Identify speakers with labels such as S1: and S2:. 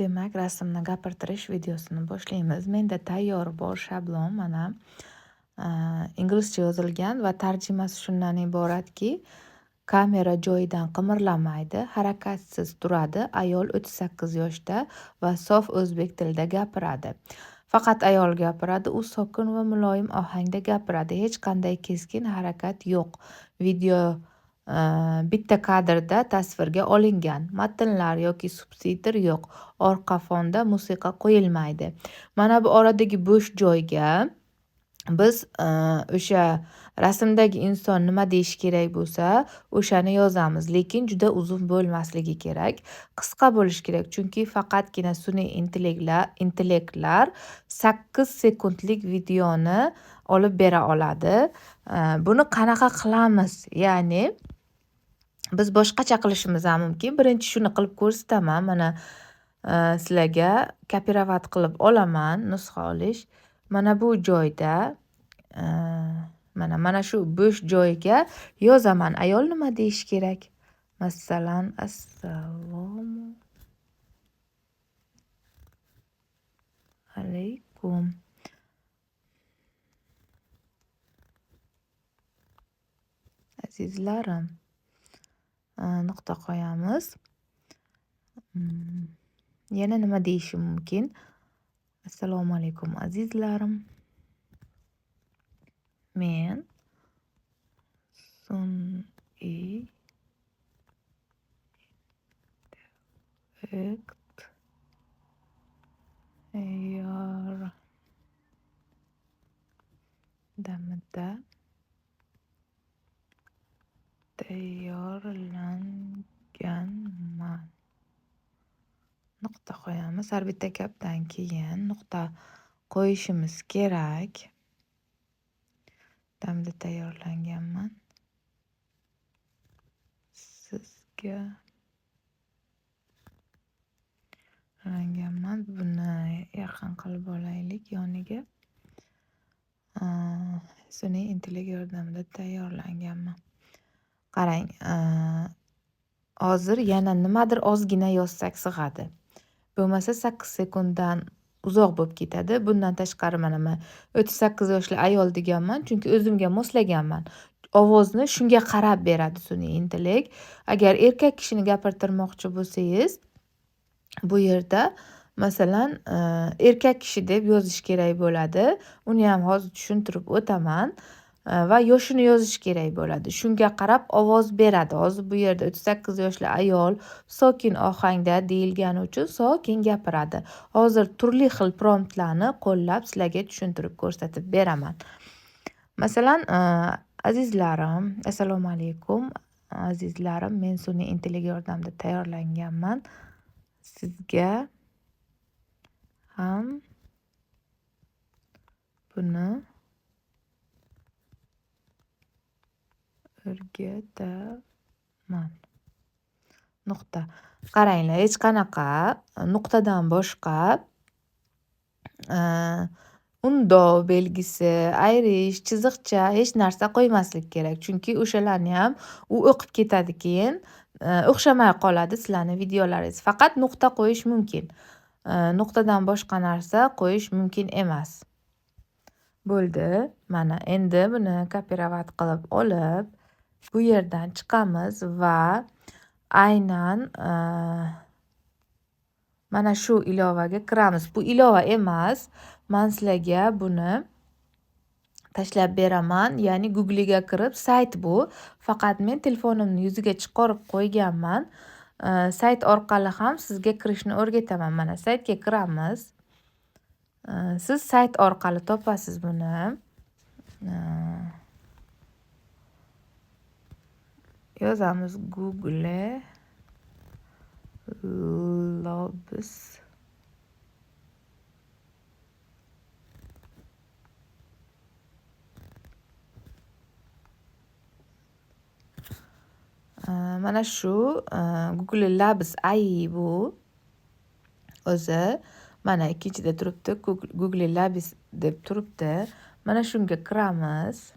S1: Demak, rasmni gapirtirish videosini boshlaymiz. Menda tayyor bor shablon, mana inglizcha yozilgan va tarjimasi shundan iboratki, kamera joyidan qimirlamaydi, harakatsiz turadi, ayol 38 yoshda va sof o'zbek tilida gapiradi. Faqat ayol gapiradi, u sokin va muloyim ohangda gapiradi, hech qanday keskin harakat yo'q. Video bitta kadrda tasvirga olingan, matnlar yoki subtitr yo'q, orqa fonda musiqa qo'yilmaydi. Mana bu oradagi bo'sh joyga biz o'sha rasmdagi inson nima deyishi kerak bo'lsa, o'shani yozamiz. Lekin juda uzun bo'lmasligi kerak, qisqa bo'lishi kerak. Chunki faqatgina sun'iy intellektlar 8 sekundlik videoni olib bera oladi. Buni qanaqa qilamiz? Ya'ni biz boshqacha qilishimiz ham mumkin. Birinchi shuni qilib ko'rsataman. Mana sizlarga kopirovat qilib olaman, nusxa olish. Mana bu joyda mana shu bo'sh joyga yozaman. Ayol nima deyishi kerak? Masalan, assalomu alaykum. Azizlarim. Nuqta qo'yamiz. Yana nima deyishim mumkin? Assalomu alaykum azizlarim. Men sun'iy intellekt yordamida tayyorlanganman. Nuqta qo'yamiz. Har bitta gapdan keyin nuqta qo'yishimiz kerak. Damda tayyorlanganman. Sizga tayyorlanganman. Buni yaqin qilib olaylik yoniga. Sun'iy intellekt yordamida tayyorlanganman. Qarang, hozir yana nimadir ozgina yozsak sig'adi. Bo'lmasa 8 sekunddan uzoq bo'lib ketadi. Bundan tashqari mana men 38 yoshli ayol deganman, chunki o'zimga moslaganman. Ovozni shunga qarab beradi sun'iy intellekt. Agar erkak kishini gapirtirmoqchi bo'lsangiz, bu yerda masalan, erkak kishi deb yozish kerak bo'ladi. Uni ham hozir tushuntirib o'taman. Va yoshini yozish kerak bo'ladi. Shunga qarab ovoz beradi. Hozir bu yerda 38 yoshli ayol sokin ohangda deyilgani uchun sokin gapiradi. Hozir turli xil promptlarni qo'llab sizlarga tushuntirib ko'rsatib beraman. Masalan, azizlarim, assalomu alaykum. Azizlarim, men sun'iy intellekt yordamida tayyorlanganman. Sizga ham buni o'rgataman. Nuqta. Qaranglar, hech qanaqa nuqtadan boshqa undov belgisi, ayrish, chiziqcha hech narsa qo'ymaslik kerak. Chunki o'shalarni ham u o'qib ketadi keyin, o'xshamay qoladi sizlarning videolaringiz. Faqat nuqta qo'yish mumkin. Nuqtadan boshqa narsa qo'yish mumkin emas. Bo'ldi. Mana endi buni kopirovat qilib olib, bu yerdan chiqamiz va aynan mana shu ilovaga kiramiz. Bu ilova emas, men sizlarga buni tashlab beraman. Ya'ni Google'ga kirib, sayt bu. Faqat men telefonimni yuziga chiqarib qo'yganman. Sayt orqali ham sizga kirishni o'rgataman. Mana saytga kiramiz. Siz sayt orqali topasiz buni. Yozamiz Google Labs. Mana shu Google Labs AI bu o'zi. Mana ikkinchida turibdi, Google Labs deb turibdi. Mana shunga kiramiz.